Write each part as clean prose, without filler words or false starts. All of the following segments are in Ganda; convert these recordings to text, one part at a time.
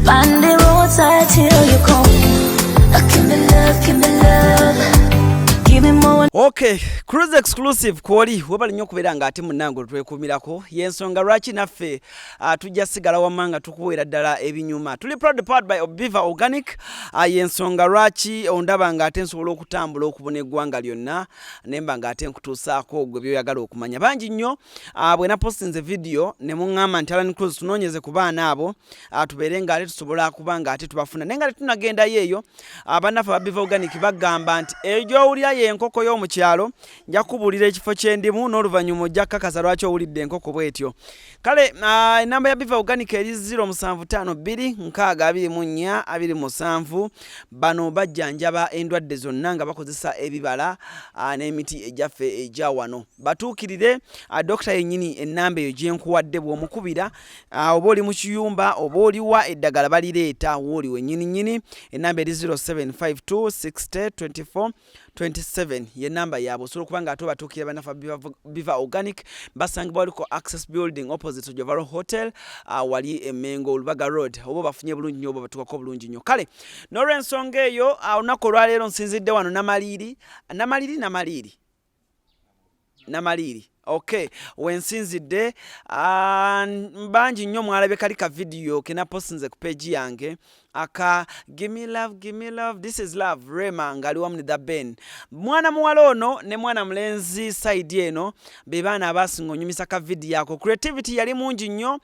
Find the roadside till you come. Give me love, give me love. Give me more. Okay, Cruise Exclusive kwoli webali nnyo okubeera nga ate munnange otwekuumirako. Y'ensonga lwaki naffe tujja sigala wamma nga tukuweera ddala ebinyuma. Tuli proud powered by Obiva Organic. Y'ensonga lwaki ondaba nga ate nsobola okutambula okubuna eggwanga lyonna nemba nga ate nkutuusaako gwe byoyagala okumanya. Bangi nnyo bwe napostinze video ne muŋŋamba nti, "Alan Cruz, tunoonyeze ku baana abo, tubeere nga ate tusobola kuba nga ate tubafuna." Naye nga tetunagendayo eyo, bannaffe aba Biva Organic bagamba nti eyo gy'owulira y'enkoko y'omu kyalo. Nja kubuulira ekifo kyendimu n'oluvannyuma ojja kukakasa lwaki owulidde enkoko bw'etyo. Kale enamba ya Biva Organic eri 0752 624 27. Bano bajjanjaba endwadde zonna nga bakozesa ebibala n'emiti egyaffe egya wano. Batuukirire dokita yennyini. Ennamba eyo gyenkuwadde bw'omukubira, oba oli mu kiyumba oba oliwa, eddagala balireeta wooli wennyini nnyini. Ennamba eri 0752 60 24 27, ye namba yaabwe. Osobola okuba nga ate obatuukira. Bannaffe Biva Organic basangibwa waliko Access Building, opposite Jovaro Hotel, wali Emengo, Lubaga Road. Oba obafunye bulungi nnyo, oba batuukako bulungi nnyo. Kale n'olwensonga eyo, olunaku olwaleero nsinzidde wano Namaliiri, Namaliiri, Namaliiri, Namaliiri. Okay, wensinzidde, bangi nnyo mwalabye kali ka video kenapostinze ku page yange aka "Gimme Love, Gimme Love, This Is Love". Rema ng'ali wamu ne The Ben, mwana muwala ono ne mwana mulenzi side eno, be baana abasinga onyumisa ka video ako. Creativity yali mungi nnyo,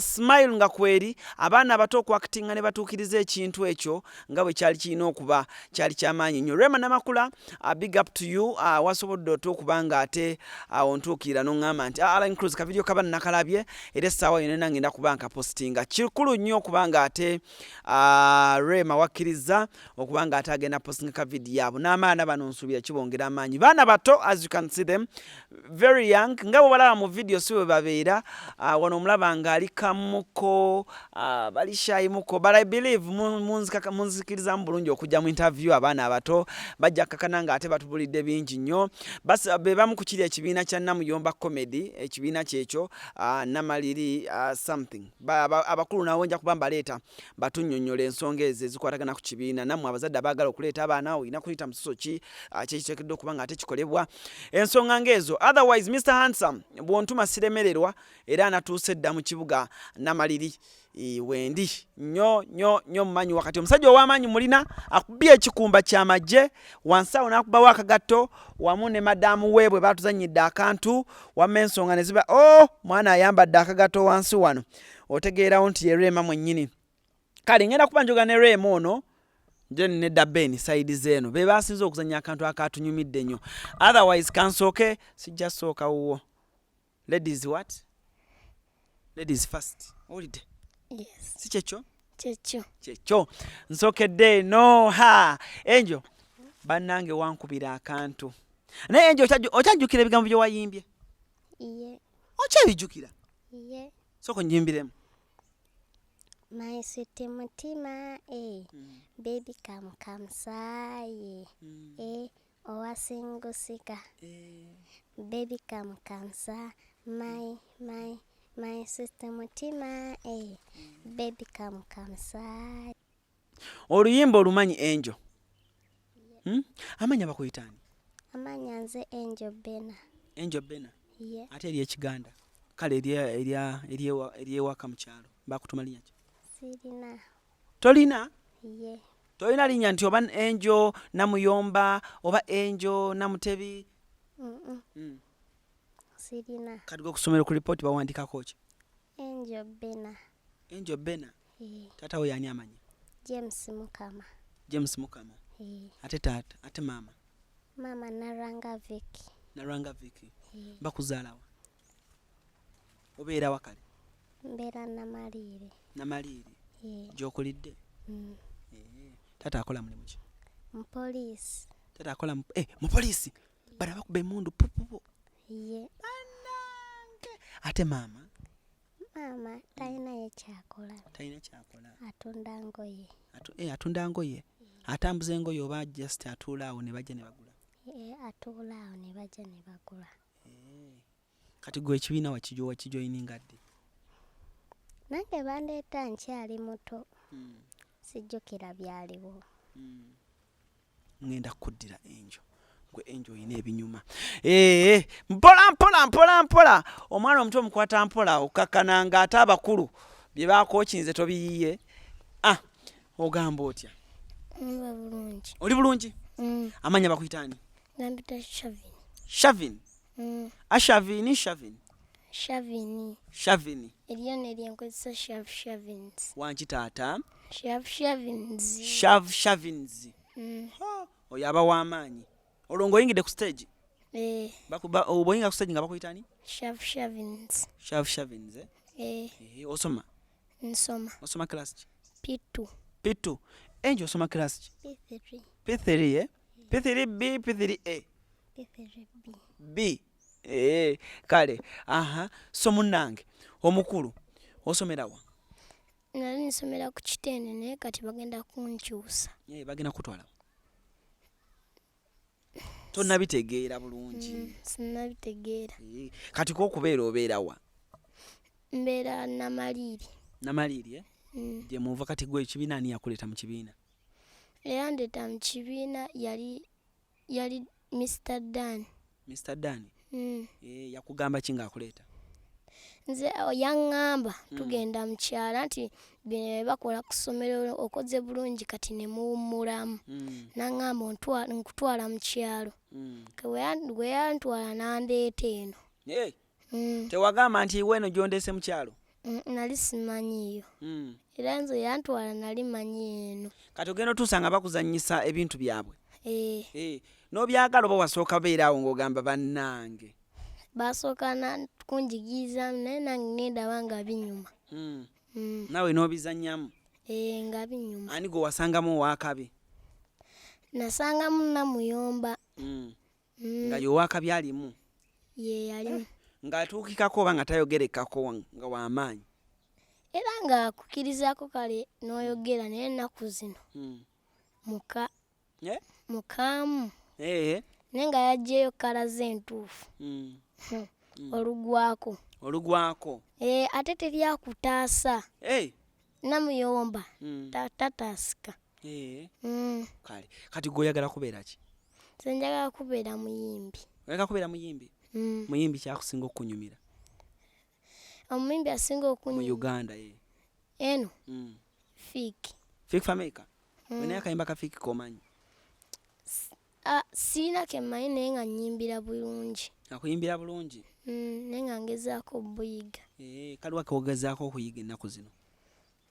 smile nga kweri, abaana abato okuactinga ne batuukiriza ekintu ekyo nga bwe kyali kirina okuba, kyali kyamaanyi nnyo. Rema Namakula, big up to you. Wasobodde otya okuba nga ate ontuukirira n'oŋŋamba nti, "Alan Cruz, ka video kaba nakalabye era essaawa yonna ngenda kuba nkapostinga"? Kikulu nnyo okuba nga ate Rema wakkiriza okuba nga ate agenda postinga ka video abo n'amaana bano. Nsuubira kibongera amaanyi. Baana bato, as you can see them, very young, nga bwe balaba mu video si bwe babeera. Wano omulaba ng'ali kamuko, bali shy muko, but I believe munzikirizamu bulungi okujja mu interview. Abaana abato bajja kakana nga ate batubulidde bingi nnyo. Be bamu ku kiri ekibiina kya Namuyomba Comedy, ekibiina kyekyo, Namaliri something. Abakulu nawe nja kuba mbaleeta batunnyonnyola ensonga ezo ezikwatagana ku kibiina. Nammwe abazadde abaagala okuleeta abaana, olina kuyita mususo ki, kyekiteekeddwa okuba nga ate kikolebwa, ensonga ng'ezo. Otherwise, Mr Handsome, bw'ontuma siremererwa, era anatuuse dda mu kibuga Namaliri. Wendi nnyo nnyo nnyo mumanyi wakati omusajja ow'amaanyi mulina akubye ekikumba kyamagye wansi awo n'akubawo akagatto wamu ne madaamu we bwe batuzannyidde akantu wamma ensonga ne ziba. O oh, mwana ayambadde akagatto wansi wano, otegeerawo nti ye Rema mwennyini. Kale ngenda kuba njoga ne Rema ono then ne Daben side zeeno, be basinze okuzannya akantu akatunyumidde nnyo. Otherwise kansooke, sijja sooka wuwo. Ladies, what, ladies first, owulidde? Yes. Si kyekyo? Kyekyo. Kyekyo. Nsookedde eno. Ha, Enjo, bannange, wankubira akantu. Naye Enjo, okyajjukira ebigambo bye wayimbye? Ye. Okyabijjukira? Ye. Sooka onyimbiremu. My sweet mutima, eh. Baby, come come saye. Eh, owasingusika. Baby, come come sa my sister mutima, eh. Baby, come come sa. Oluyimba olumanyi, Enjo? Amanya bakuyitaani? Amanya nze Angel Bena. Enjo Bena? Ye. Ate eryekiganda, kale eryewaka mu kyalo bakutuma linnya ki? Sirina. Tolina? Ye. Tolina linnya nti oba Enjo Namuyomba oba Enjo Namutebi? Sirina. Kati gwe kusomero ku ripooti bawandikako ki? Angel Bena. Enjo Bena? Ye. Taata we yaani amanya? James Mukama. James Mukama? Ye. Ate taata, ate maama? Mama Naranga Vicky. Naranga Vicky? Ye. Bakuzaalawa, obeerawa kale? Mbeera Namaliire. Namaliire? Ye. Gyokulidde? Mm. Eh, taata akola mulimu ki? Mupoliisi. Taata akola mu poliisi? Bano bakuba emundu pupupu? Ye. Ate maama? Maama talinayo kyakola. Talina kyakola? Atunda ngoye. Atunda ngoye. Atambuza engoye oba just atuula awo ne bajja ne bagula? Atuula awo ne bajja ne bagula. Kati gwe ekibiina wakijoininga ddi? Nange bandeeta nkyali muto. Sijjukira byaliwo. Ŋŋenda kukuddira enjo. Gwe enjo olina ebinyuma. Ee, mpola mpola mpola mpola. Omwana omuto omukwata mpola okkakkana ng'ate abakulu bye baakookinze tobiyiye. Ah, ogamba otya? Mba bulungi. Oli bulungi? Amannya bakuyita ani? Bampita Shavin. Shavin? Ashavini, Shavin? Shavini. Shavini. Eriyo neryenkozesa Shav Shavins. Wanki taata? Shav Shavins. Shav Shavins. Oyo aba w'amaanyi. Olwo ng'oyingidde ku stage? Eh. Bw'oyingira ku stage nga bakuyita ani? Shav Shavins. Shav Shavins, eh? Eh. Osoma? Nsoma. Osoma class ki? P2. P2. Enjo osoma class ki? P3. P3, eh? P3 B, P3 A. P3 B. B. Kale. Aha. So munnange omukulu osomera wa? Nali nsomera ku Kitende naye kati bagenda kunkyusa. Bagenda kutwala. Tonnabitegeera bulungi. Sinnabitegeera. Kati k'okubeera obeera wa? Mbeera Namaliiri. Namaliiri, eh? Gye muva kati gwe ekibiina ani yakuleeta mu kibiina? Eyandeeta mu kibiina yali Mr. Dan. Mr. Dan? Yakugamba ki ng'akuleeta? Nze yaŋŋamba tugenda mu kyalo nti bino bye bakola ku ssomero okoze bulungi kati ne muwummulamu. N'aŋŋamba nkutwala mu kyalo. Bwe yantwala n'andeeta eno. Tewagamba nti iwe eno gy'ondeese mu kyalo? Nali simanyiiyo. Era nze yantwala nali mmanyi eno. Kati ogenda otuusa nga bakuzannyisa ebintu byabwe? N'obyagala oba wasooka beera awo ng'ogamba bannange? Basooka kunjigiriza naye nange ngenda nga binyuma. Naawe n'obizannyamu? Nga binyuma. Ani gwe wasangamu ow'akabi? Nasangamu Namuyomba. Nga ye ow'akabi alimu? Ye yalimu. Ng'atuukikako oba nga tayogerekako nga w'amaanyi? Era ng'akukkirizaako kale n'oyogera naye ennaku zino mukaamu. Naye nga yaggyeyo kkala ze entuufu. Olugwako. Olugwako. Ate teryakutaasa. Namuyomba tataasika. Kale kati gwe oyagala kubeera ki? Nze njagala kubeera muyimbi. Oyagala kubeera muyimbi? Muyimbi kyakusinga okukunyumira? Omuyimbi asinga okunyumira mu Uganda ye. Eno. Fik. Fik Fameica. Naye akayimba ka Fik k'omanyi? Sirina ke mmanyi naye nga nnyimbira bulungi. Akuyimbira bulungi? Naye nga ngezaako obuyiga. Kaliwa k'ogezaako okuyiga ennaku zino?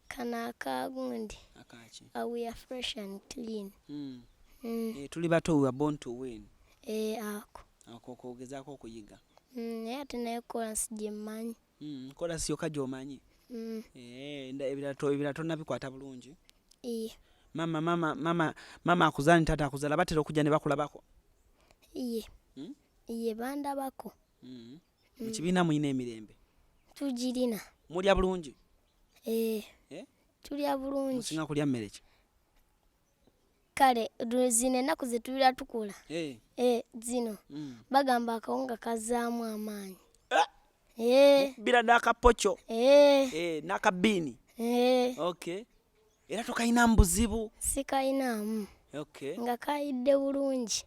Kano akagundi. Akaaki? We are fresh and clean. Tuli bato, we are born to win. Ako. Ako k'ogezaako okuyiga. Naye ate naye chorus gye mmanyi. Chorus yokka gy'omanyi? Ebirala tonnabikwata bulungi? Mama akuzaala ne taata akuzaala batera okujja ne bakulabako? Iye. Iye bandabako. Mu kibiina mulina emirembe? Tugirina. Mulya bulungi? Tulya bulungi. Musinga kulya mmere ki? Kale zino ennaku ze tubeera tukola. Zino. Bagamba akawunga kazzaamu amaanyi. Bira n'akapokyo. N'akabiini. Okay. Era tokayinamu buzibu? Sikayinaamu. Nga kayidde bulungi.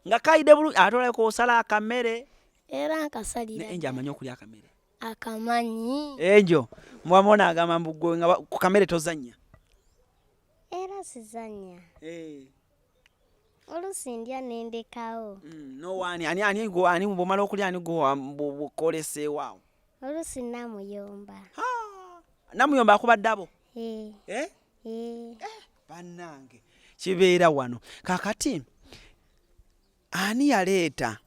Nga kayidde bulungi ate olabika osala akamere. Era nkasalira. Ne Enjo amanyi okulya akamere? Akamanyi. Enjo mwamona agamba mbu gwe nga ku kamere tozannya. Era sizannya. Oluusi ndya ne ndekawo. N'owaani ani ani gwe ani bw'omala okulya ani gwe bw'okoleseewo awo? Oluusi Namuyomba. Namuyomba akuba ddabo? Bannange kibeera wano. Kaakati ani yaleeta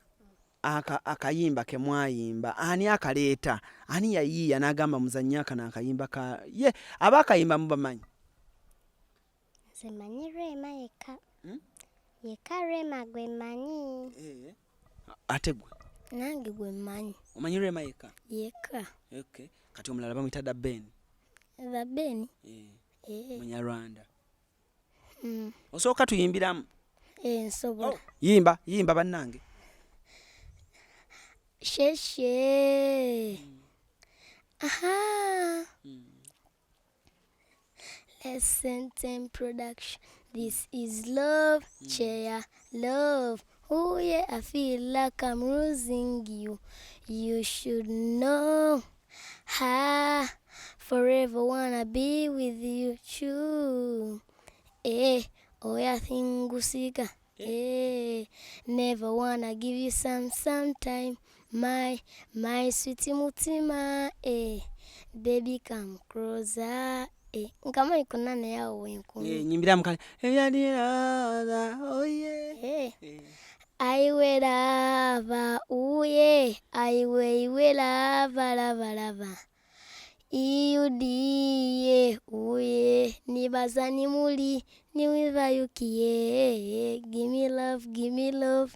akayimba ke mwayimba? Ani akaleeta? Ani yayiiya n'agamba muzannye kano akayimba ka ye aba akayimba mubamanyi? Nze mmanyi Rema yekka. Yekka Rema gwe mmanyi. Ate gwe? Nange gwe mmanyi. Omanyi Rema yekka? Yekka. Okay. Kati omulala bamuyita Da Ben. Da Ben? Munyarwanda. Osooka tuyimbiramu? Nsobola. Yimba, yimba bannange. Sheshe. Aha. Lesson 10 production. This is love, chair, love. Oh yeah, I feel like I'm losing you. You should know. Ha, forever wanna be with you too. Eh, oh yeah, thingusika. Eh, never wanna give you some time. My sweet mutima. Eh, baby come closer. Eh, nkamanyi konna naye awo wenkomye. Eh, nyimbira mukale ebyadiraza oye. Eh. Aiwe lava uye aiwe iwe lava lava lava iyudiye uye nibaza nimuli niwivayukiye gimme love gimme love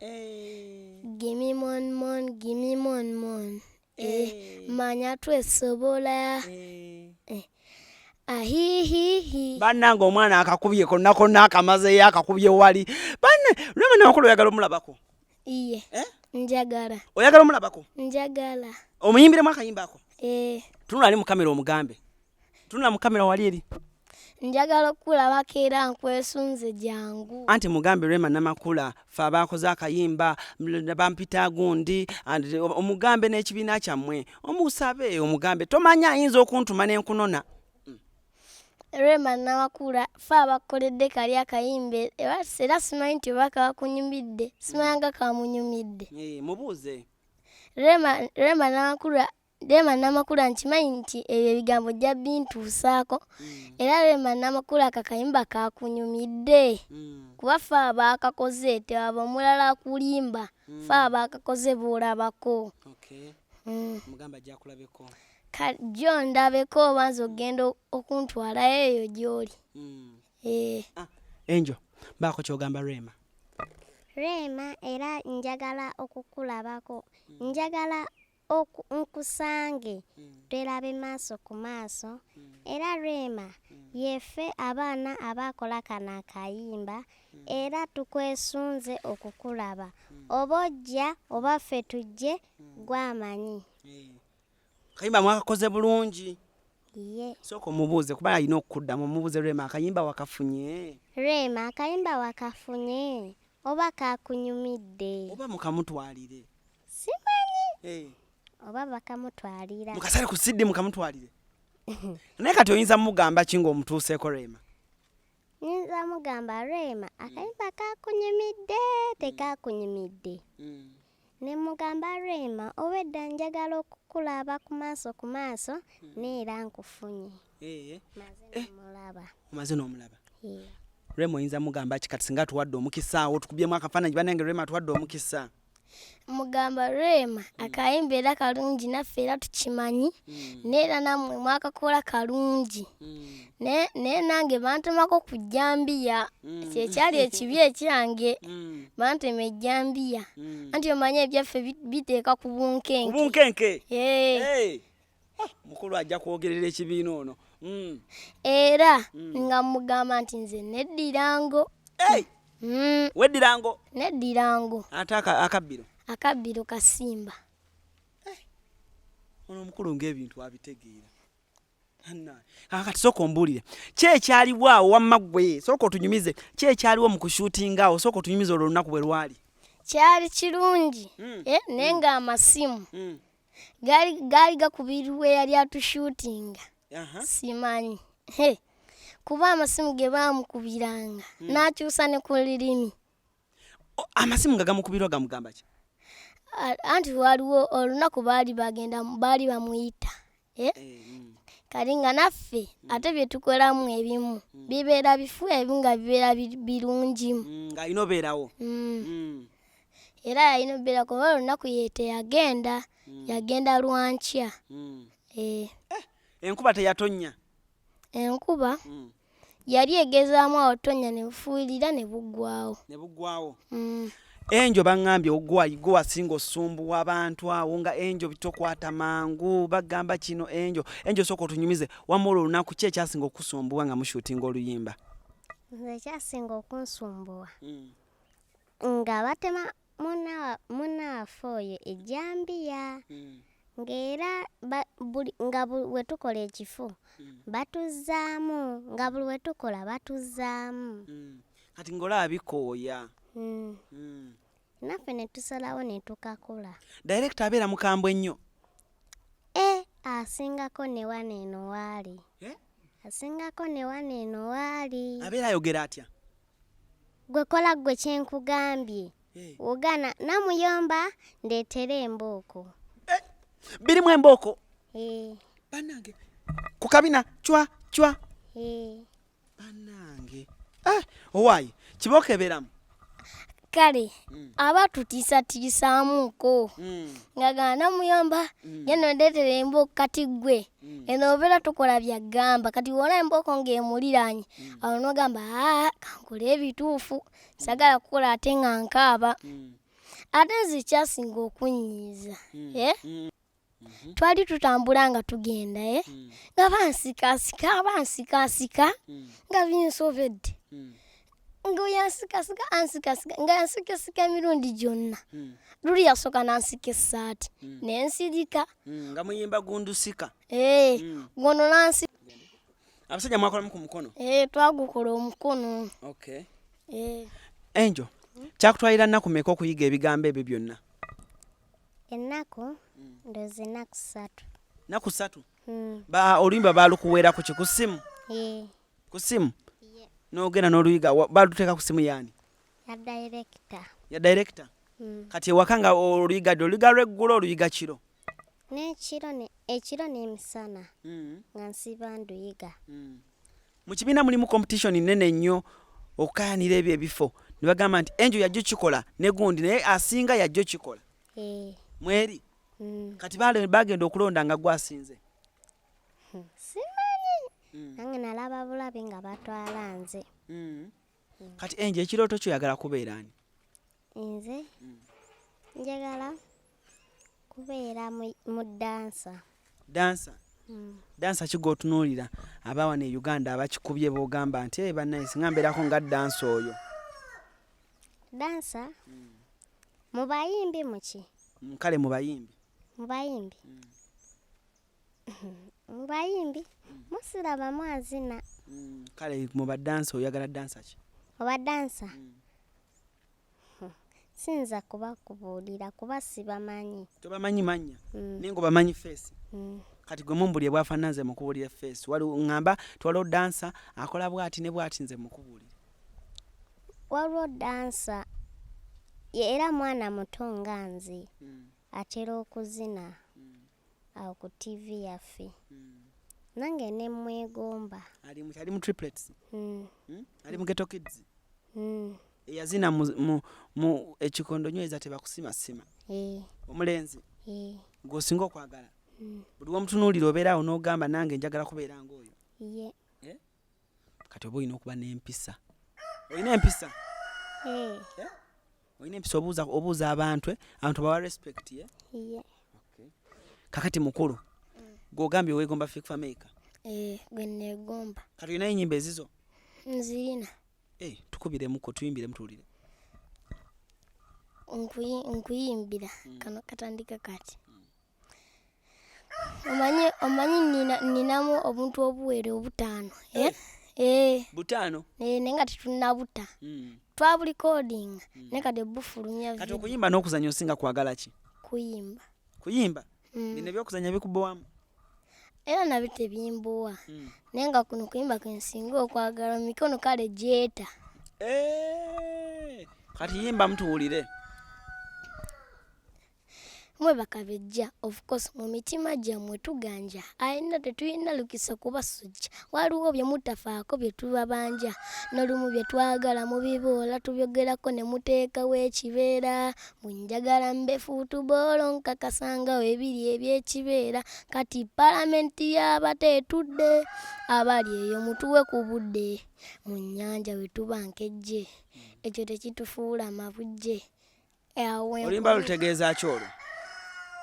gimme mon mon gimme mon mon eh, manya twesobola ahihihi. Bannange omwana akakubye konna konna akamazeyo akakubye wali. Banne Rema Namakula oyagala omulabako? Iye. Eh? Njagala. Oyagala omulabako? Njagala. Omuyimbiremu akayimba ako? Eh. Tunula ali mu kamera omugambe. Tunula mu kamera wali eri. Njagala okulabako era nkwesunze jangu. Anti mugambe Rema Namakula ffe abaakoze akayimba bampita gundi omugambe n'ekibiina kyammwe omusabe omugambe tomanya ayinza okuntuma n'enkunona. Rema Namakula ffe abakoledde kali akayimba era simanyi nti oba kakunyumidde simanyi nga kamunyumidde. Mubuuze. Rema Namakula nkimanyi nti ebyo ebigambo ojja bintuusaako era Rema Namakula akakayimba kakunyumidde kuba ffe abaakakoze tewaba omulala akulimba ffe abaakakoze boolabako. Mugamba ajja kulabeko. Jo ndabeko oba nze ogenda okuntwalayo eyo gy'oli. Enjo, baako ky'ogamba Rema. Rema era njagala okukulabako. Njagala nkusange twerabe maaso ku maaso. Era Rema yeffe abaana abakola kano akayimba era tukwesunze okukulaba. Oba ojja oba ffe tujje gwamanyi. Akayimba mwakakoze bulungi. Ye. Sooka omubuuze kuba alina okukuddamu omubuuze Rema akayimba wakafunye. Rema akayimba wakafunye oba kakunyumidde. Oba mukamutwalire. Simanyi. Oba bakamutwalira. Mukasale ku siddi mukamutwalire. Naye kati oyinza mugamba ki ng'omutuuseeko Rema? Nyinza mugamba Rema akayimba kakunyumidde tekakunyumidde. Ne mugamba Rema obwedda njagala okukulaba ku maaso ku maaso neera nkufunye. Maze n'omulaba. Omaze n'omulaba. Rema oyinza mugamba ki kati singa tuwadde omukisa awo tukubyemu akafaananyi bannange Rema tuwadde omukisa. Mugamba Rema akayimba era kalungi naffe era tukimanyi neera nammwe mwakakola kalungi. Naye nange bantemako ku jjambiya kyekyali ekibi ekyange bantema ejjambiya anti omanyi ebyaffe biteeka ku bunkenke. Ku bunkenke? Mukulu ajja kwogerera ekibiina ono. Era nga mugamba nti nze neddirango. Weddirango? Neddirango. Ate akabbiro? Akabbiro kasimba. Ono omukulu ng'ebintu abitegeera. Kati sooka ombuulire ki ekyaliwo awo wamma ggwe sooka otunyumize ki ekyaliwo mu kushuutinga awo sooka otunyumize olwo olunaku bwe lwali. Kyali kirungi naye ng'amasimu gaali gakubirirwa eyali atushuutinga simanyi kuba amasimu ge baamukubiranga n'akyusa ne ku lulimi. Amasimu nga gamukubirwa gamugamba ki? Anti waliwo olunaku baali bagenda baali bamuyita kali nga naffe ate bye tukolamu ebimu bibeera bifu ebimu nga bibeera birungimu. Ng'alina obeerawo. Era yalina obeera kuba olunaku ye teyagenda yagenda lwankya. Enkuba teyatonnya? Enkuba yali egezaamu awo tonnya ne bufuuyirira ne buggwawo. Ne buggwawo. Enjo baŋŋambye gwe wasinga osumbuwa abantu awo nga enjo tokwata mangu bagamba kino enjo. Enjo sooka otunyumize wamma olwo olunaku ki ekyasinga okusumbuwa nga mushuutinga oluyimba? Nze ekyasinga okunsumbuwa nga batema munnawaffe oyo ejjambiya. Ng'era buli nga bwe tukola ekifo mm. batuzzaamu nga buli we tukola batuzzaamu mm. Kati ng'olaba bikooya mm. Naffe ne tusalawo ne tukakola. Director abeera mukambwe nnyo. E asingako ne wano eno waali eh? Asingako ne wano eno waali. Abeera ayogera atya? Gwe kola gwe kyenkugambye. Eh. Ogana namuyomba ndeetere embooko. Eh, birimu embooko. Eh. Bannange ku kabina cwa cwa. Eh. Bannange. Eh, owaaye kibooko ebeeramu. Kale mm. aba tutiisatiisaamuko mm. nga gana namuyomba mm. genda ondeetere embooko kati ggwe mm. eno obeera tukola byagamba kati wona embooko ng'emuliraanye mm. awo nogamba aa kankole ebituufu sagala kukola ate nga nkaaba mm. Ate nze kyasinga okunnyiiza mm. Eh? Mm. Mm-hmm. Twali tutambula nga tugenda eh? Nga bansikasika bansikasika nga binsobedde nga oyansikasika ansikasika nga yansikasika emirundi gyonna. Luli yasooka nansika essaati nensirika nga muyimba gundusika eh, gono nansi abasajja mwakolamu ku mukono eh, twagukola omukono okay. Eh. Enjo kyakutwalira nnaku meka okuyiga ebigambo ebyo byonna? Ennaku ndowooza ennaku ssatu. Nnaku ssatu? Mm. Oluyimba baalukuweera ku ki ku ssimu? Eh. Ku ssimu? Yeah. N'ogenda n'oluyiga baaluteeka ku ssimu yaani? Ya director. Ya director? Mm. Kati ewaka nga oluyiga ddi? Oluyiga lw'eggulo oluyiga kiro? N'ekiro ekiro n'emisana mm. nga nsiiba nduyiga. Mm. Mu kibiina mulimu competition nnene nnyo okukayanira ebyo ebifo ne bagamba nti Angel yajja okikola ne gundi naye asinga yajja okikola eh. Mweri mm. Kati bagenda okulonda nga gwasinze hmm. Simanyi mm. Nange nalaba bulabi nga batwala nze mm. Kati Angel ekirooto kyo oyagala kubeera ani? Nze njagala kubeera mu dansa. Dansa? Mm. Dansa ki gw'otunuulira aba wano e Uganda abakikubye b'ogamba nti ee bannaye singa mbeerako nga dansa oyo? Dansa? Mm. Mu bayimbi muki? Kale mu bayimbi. Mu bayimbi? Mm. Mu bayimbi musirabamu azina. Kale mu badansa oyagala dansa ki? Mu badansa? Siyinza kubakubuulira kuba sibamanyi. Tobamanyi mannya? Mm. Naye ng'obamanyi feesi? Mm. Kati gwe mumbulire bw'afaanana nze mukubuulire feesi. Waliwo ŋŋamba nti waliwo dansa akola bw'ati ne bw'ati nze mukubuulire. Waliwo dansa era mwana muto nga nze mm. atera okuzina mm. awo ku TV yaffe. Mm. Nange ne mmwegomba. Ali mu ali mu triplets? Mm. Mm? Ali mu Ghetto Kids? Mm. Eyazina mu, mu, mu ekikondo nyweza tebakusimasima. Eh. Omulenzi? Eh. Gw'osinga okwagala? Mm. Buli w'omutunuulira obeera awo n'ogamba nange njagala kubeera ng'oyo. Ye. Eh? Kati oba olina okuba n'empisa. Olina empisa? Eh. Eh? Olina empisa obuuza obuuza abantu eh? Abantu bawa respect ye? Ye. Okay. Kakati mukulu. Mm. Gw'ogambye weegomba Fik Fameica? Eh, gwe neegomba. Kati olinayo ennyimba ezizo? Nzirina. Eh, tukubiremuko tuyimbiremu tuwulire. Nkuyimbira mm. Kano katandika kati. Mm. Omanyi omanyi nina ninamu obuntu obuwere obutaano. Eh? Eh. Butaano? Eh, naye nga tetunnabuta. Mm. Twabulikodinga mm. Naye kati bufulumya. Kati okuyimba n'okuzannya osinga kwagala ki? Kuyimba. Kuyimba? Mm. Bino ebyokuzannya bikubowamu? Era nabyo tebimbowa. Mm. Naye nga kuno kuyimba kwe nsinga okwagala mikono kale gyeta. Eh, kati yimba mutuwulire. Mwe bakabejja of course mu mitima gyammwe tuganja alina tetulina lukisa kubasujja waliwo bye mutafaako bye tubabanja n'olumu bye twagala mubiboola tubyogerako ne muteekawo ekibeera mbu njagala mbe fuutuboolo nkakasa nga webiri eby'ekibeera kati palamenti y'abato etudde abali eyo mutuwe ku budde mu nnyanja we tuba nkejje ekyo tekitufuula mabujje. Oluyimba lutegeeza ki olwo?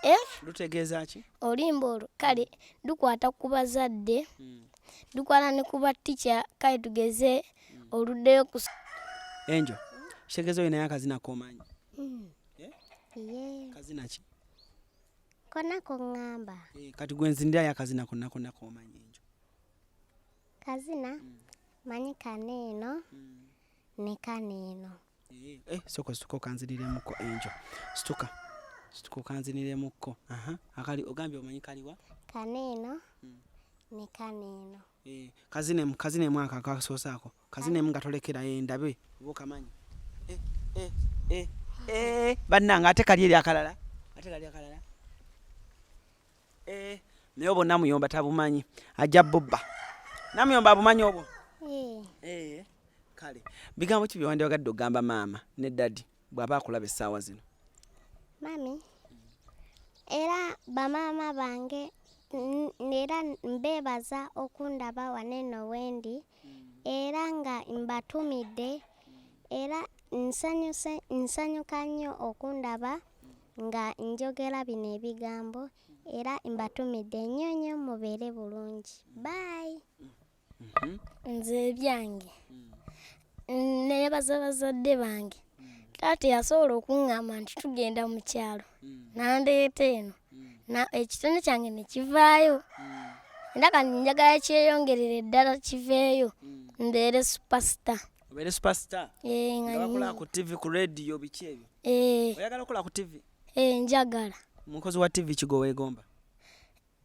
Eh? Lutegeeza ki? Oluyimba olwo kale lukwata ku bazadde, mm. lukwata ne ku batica kale tugeze mm. oluddeyo ku Enjo, kitegeeza olinayo akazina k'omanyi? Mm. Eh? Yeah. Kazina ki? Konna koŋŋamba. Eh, kati gwe nzinirayo akazina konna konna komanyi enjo. Kazina manyi kano eno ne kano eno. Eh, eh, sooka situka okanziniremuko enjo. Situka. Situka okanziniremuko. Aha, akali ogambye omanyi kaliwa? Kano eno ne kano eno. Eh, kazinemu kazinemu ako akasoose ako. Kazinemu nga tolekerayo endabe oba okamanyi. Eh, eh, eh, eh, bannange ate kali eri akalala. Ate kali akalala. Eh, naye obwo Namuyomba tabumanyi. Ajja bubba. Namuyomba abumanyi obwo? Eh, Eh, kale. Bigambo ki bye wandyagadde okugamba maama ne daddy bw'aba akulaba essaawa zino? Mami, era bamaama bange era mbeebaza okundaba wano eno wendi era nga mbatumidde era nsanyuse nsanyuka nnyo okundaba nga njogera bino ebigambo era mbatumidde nnyo nnyo mubeere bulungi. Bye. Nze ebyange neebaza bazadde bange. Taata yasobola okuŋŋamba nti tugenda mu kyalo n'andeeta eno ekitone kyange ne kivaayo era kati njagala kyeyongerere ddala kiveeyo mbeere superstar. Obeere superstar? Eh, nga Nga bakola ku TV, ku radio, biki ebyo? Eh, Oyagala okukola ku TV? Eh, njagala. Mukozi wa TV ki gwe weegomba?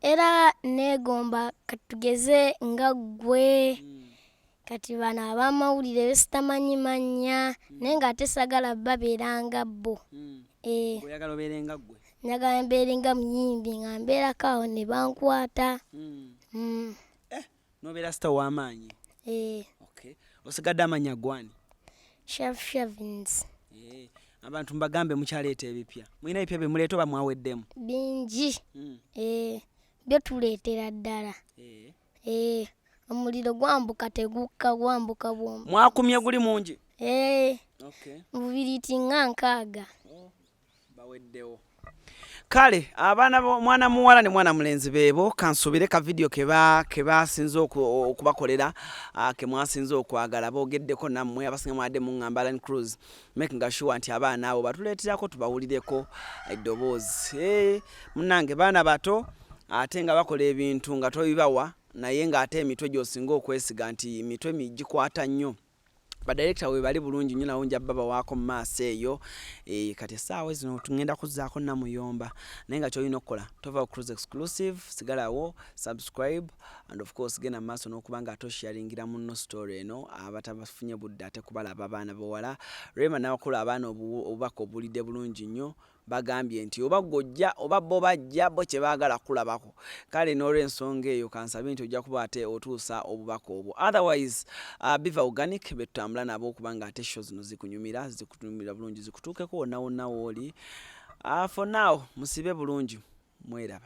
Era neegomba katugeze nga ggwe kati bano ab'amawulire besitamanyi mannya naye ng'ate sagala babeera nga bo. Eh, Oyagala obeere nga ggwe? Njagala mbeere nga muyimbi nga mbeerako awo ne bankwata. Eh, n'obeera star ow'amaanyi. Eh, Okay. Osigadde amannya gwani? Shaf Shavins. Eh, abantu mbagambe mukyaleeta ebipya. Mulina ebipya bye muleeta oba mwaweddemu? Bingi. Eh, byo tuleetera ddala. Eh. Eh, omuliro gwambuka tegukka gwambuka bwombi. Mwakumye guli mungi? Eh, Okay. bubiriiti nga 60. Baweddewo. Kale abaana mwana muwala ne mwana mulenzi beebo kansubire ka video kebasinze okubakolera ke mwasinze okwagala boogeddeko nammwe abasinga mwadde muŋŋamba Allan Cruz making sure nti abaana abo batuleeterako tubawulireko eddoboozi. Eh, munnange baana bato ate nga bakola ebintu nga tobibawa naye ng'ate emitwe gy'osinga okwesiga nti mitwe gikwata nnyo. Badirekita we bali bulungi nnyo nabo nja babawaako mu maaso eyo. Eh, kati essaawa zino tugenda kuzzaako Namuyomba naye nga ky'olina okukola tova ku Cruise Exclusive, sigalawo, subscribe and of course genda mu maaso n'okuba nga ate osharingira munno story eno abatabafunye budde ate kubalaba abaana bawala. Rema n'abakola abaana obubaka obuwulidde bulungi nnyo bagambye nti oba ggwe oba bo bajja bo kye baagala kulabako. Kale n'olw'ensonga eyo kansabe nti ojja kuba ate otuusa obubaka obwo. Otherwise Biva Organic be tutambula nabo okuba nga ate show zino zikunyumira zikunyumira bulungi zikutuukeko wonna wonna w'oli. For now musibe bulungi mweraba.